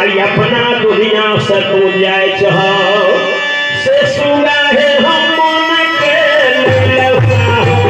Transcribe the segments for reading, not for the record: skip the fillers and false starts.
आई अपना दुनिया से तू जाय छह से सुगा हे हम मन के लेलहुआ हो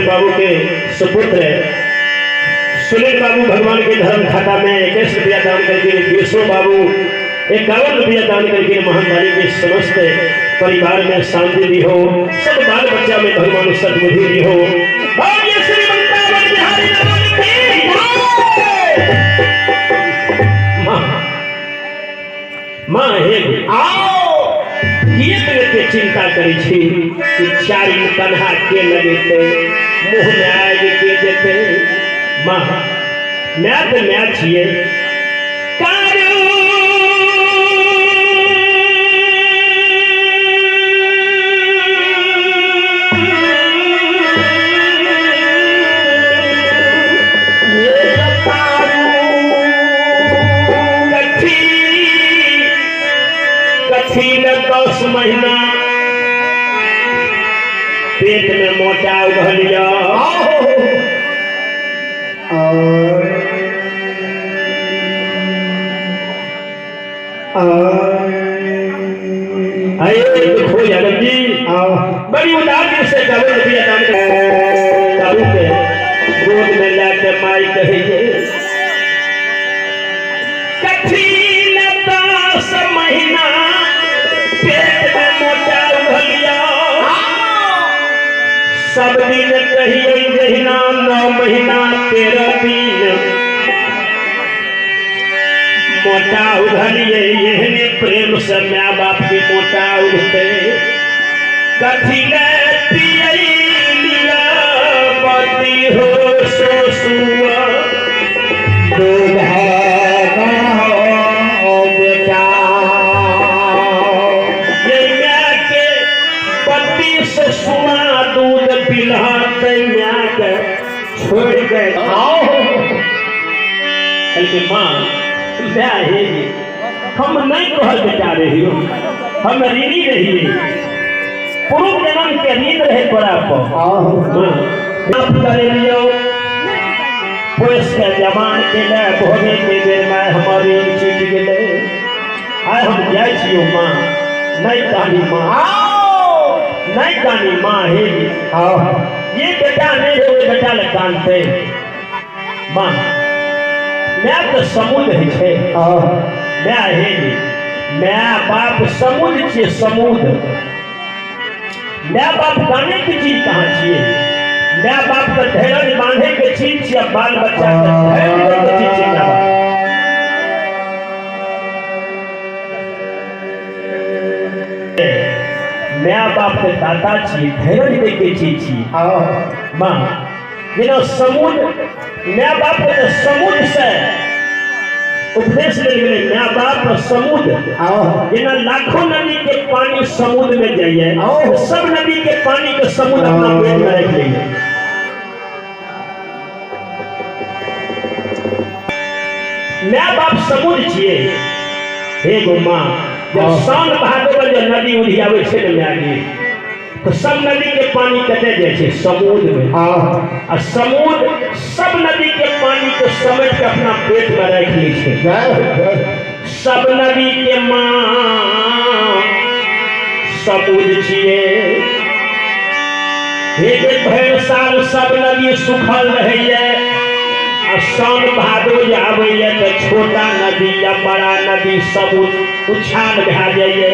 बाबू के सुपुत्र सुनील बाबू भगवान के धर्म खाता में 21 रुपया दान करके, केशव बाबू 51 रुपया दान करके महामारी के समस्त परिवार में शांति दी हो, सब बाल बच्चा में भगवान सद्बुद्धि दी हो। माँ हे आओ ये के चिंता करी छी कि चारि कन्हा के लगेते मुँह में आगि के देते। माँ मैं तो मैं छिए 10 महीना पेट में मोटा उभलिया। अरे देखो यादव जी बड़ी उदार दिल से काबू रुपया दान काबू के गोद में लाके माई कहे कठिन 10 महीना पेट में मोटा उभलिया। सब दिन कहिए जहिना 9 महीना 13 दिन मोटा उभलिए, एहने प्रेम से my बाप के मोटा उठते। कथी ले पियलिया पति हो सोसुआ दूध हो बेटा। ये my के पति ससुआ दूध पिलाते my के छोड़ के आओ। कहलकै माँ my हे हम नहीं कहल बेटा रहियो, हम ऋणी रहिए, पूर्व जन्म के ऋण रहे तोरा पर। माफ करे लियो पोस के जवान के ले भोरे के बेर में हमर ऋण छूटि गेलै। आइ हम जाइ छियौ माँ, नहीं कानी माँ, नहीं कानी माँ हे ये बेटा नहीं है वो बेटा ले कानते। माँ माय तऽ समुद्र होइ छै। माय हे रे, माय बाप समुद्र छियै, समुद्र। माय बाप गाने के चीज कहाँ छियै? माय बाप के धैर्य बांधे के चीज छियै, बाल बच्चा के धैर्य दै के चीज छियै माय बाप। माय बाप के दाता छियै, धैर्य दै के चीज छियै। माँ जेना समुद्र, माय बाप के तऽ समुद्र से उपदेश लेल गेलै। माय बाप समुद्र जेना लाखों नदी के पानी समुद्र में जाइए, सब नदी के पानी के समुद्र अपना पेट में रख लैए। माय बाप समुद्र छियै। हे गो माँ, जब साउन भादो में जे नदी उधी आबै छै ने माय जी, तऽ सब नदी के पानी कतऽ जाइ छै? समुद्र में। आ समुद्र सब नदी के पानी के समेट के अपना पेट में राखि लै छै। सब नदी के माँ समुद्र छियै। एक भरि साल सब नदी सुखल रहैए, आ साउन भादो जे आबैए तऽ छोटा नदी या बड़ा नदी सब उछाल भए जाइए,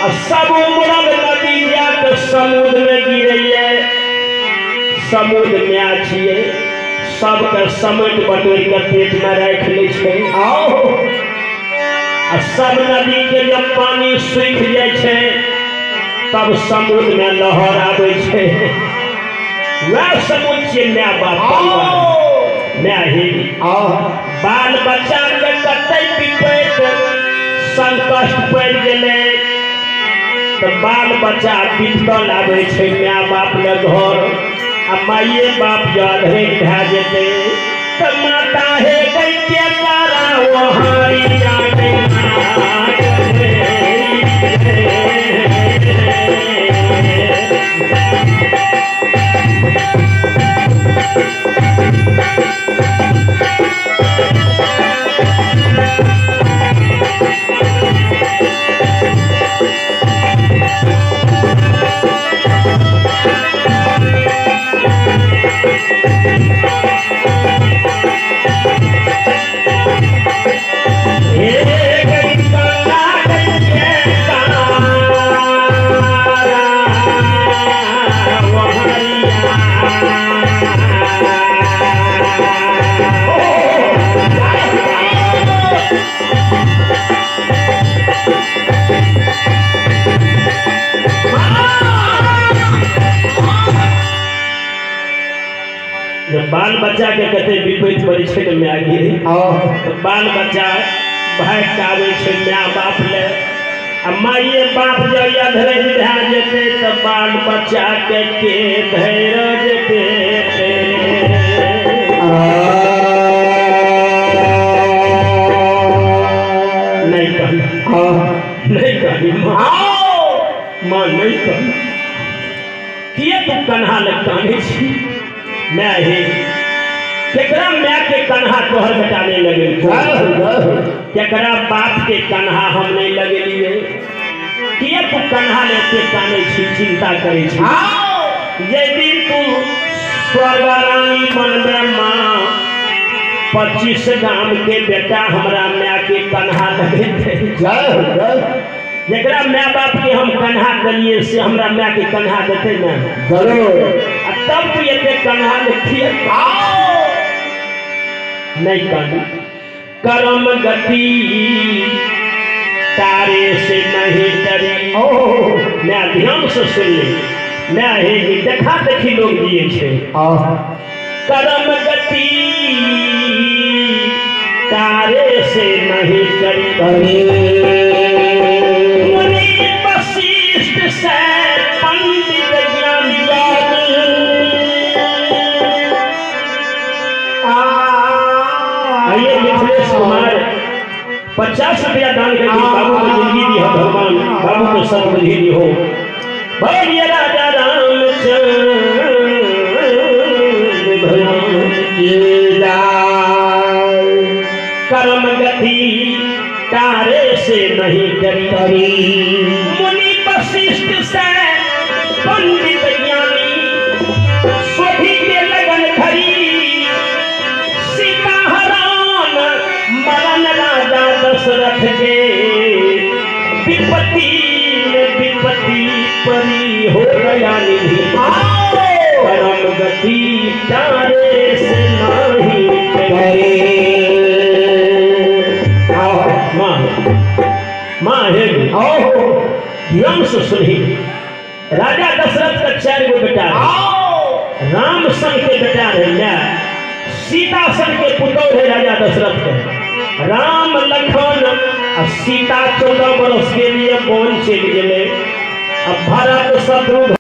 आ सब उमड़ल नदी जा कऽ समुद्रमे गिरैए। समुद्र माय छियै, सबके समेट बटोरि कऽ पेटमे राखि लै छै। आ सब नदीके जब पानी सूखि जाइ छै तब समुद्रमे लहर आबै छै। वएह समुद्र छियै माय बाप परिवार। माय हे, बाल बच्चाके कते विपैत संकट पड़ि गेलै तऽ बाल बच्चा बितल आबै छै माय बाप लग घर, आ माइए बाप जँ अधेड़ भए जेतै तऽ माता हे गैके तारा ओ हरिया हे गंगा गंगे तारा ओ हरिया। जब बाल बच्चा के कते विपरीत पड़ै छै ने माय गे, तऽ बाल बच्चा भागि कऽ आबै छै माय बाप ले, आ माइए बाप जब अधरैज भए जेतै तऽ बाल बच्चा के के धैर्य देतै? नहि कहली, नहि कहली माँ, माँ नहि कहली। किए तू कन्हा लग कानै छी? माय हे, केकरा माय के कन्हा तोहर बेटा नहि लगेलको? केकरा बाप के कन्हा हम नहि लगेलियै? किए तू कन्हा ले एते कानै छी, चिंता करै छी? जे दिन तू स्वर्ग रानी बनबे माँ, 25 गाम के बेटा हमरा माय के कन्हा लगेतै। जकरा माय बाप के हम कन्हा देलियै से हमरा माय के कन्हा देतै ने? जरूर। आ तब तू एते कन्हा ले किए नहीं कानू? कर्म गति तारे से नहीं डरी। मैं ध्यान से सुन ले मैं हे कि देखा देखी लोग दिए छे। कर्म गति तारे से नहीं डरी, मुनि वशिष्ठ से पंडित ज्ञानी। आइए मिथिलेश कुमार 50 रुपया दान करके बाबू को जिंदगी दी हो भगवान, बाबू को सदबुद्धि दी हो। बोलिए राजा रामचंद्र भगवान की जय। कर्म गति तारे से नहीं डरी, मुनि वशिष्ठ से पंडित ज्ञानी, सोभी के लगन धरी। विचारे से नहीं करे। माँ माँ हे ध्यान से सुनी। राजा दशरथ का 4 गो बेटा रहे। राम सन के बेटा रहे, सीता सन के पुतोह रहे राजा दशरथ के। राम लखन आ सीता 14 बरस के लिए वन चलि गेलै। आ भरत शत्रुघ्न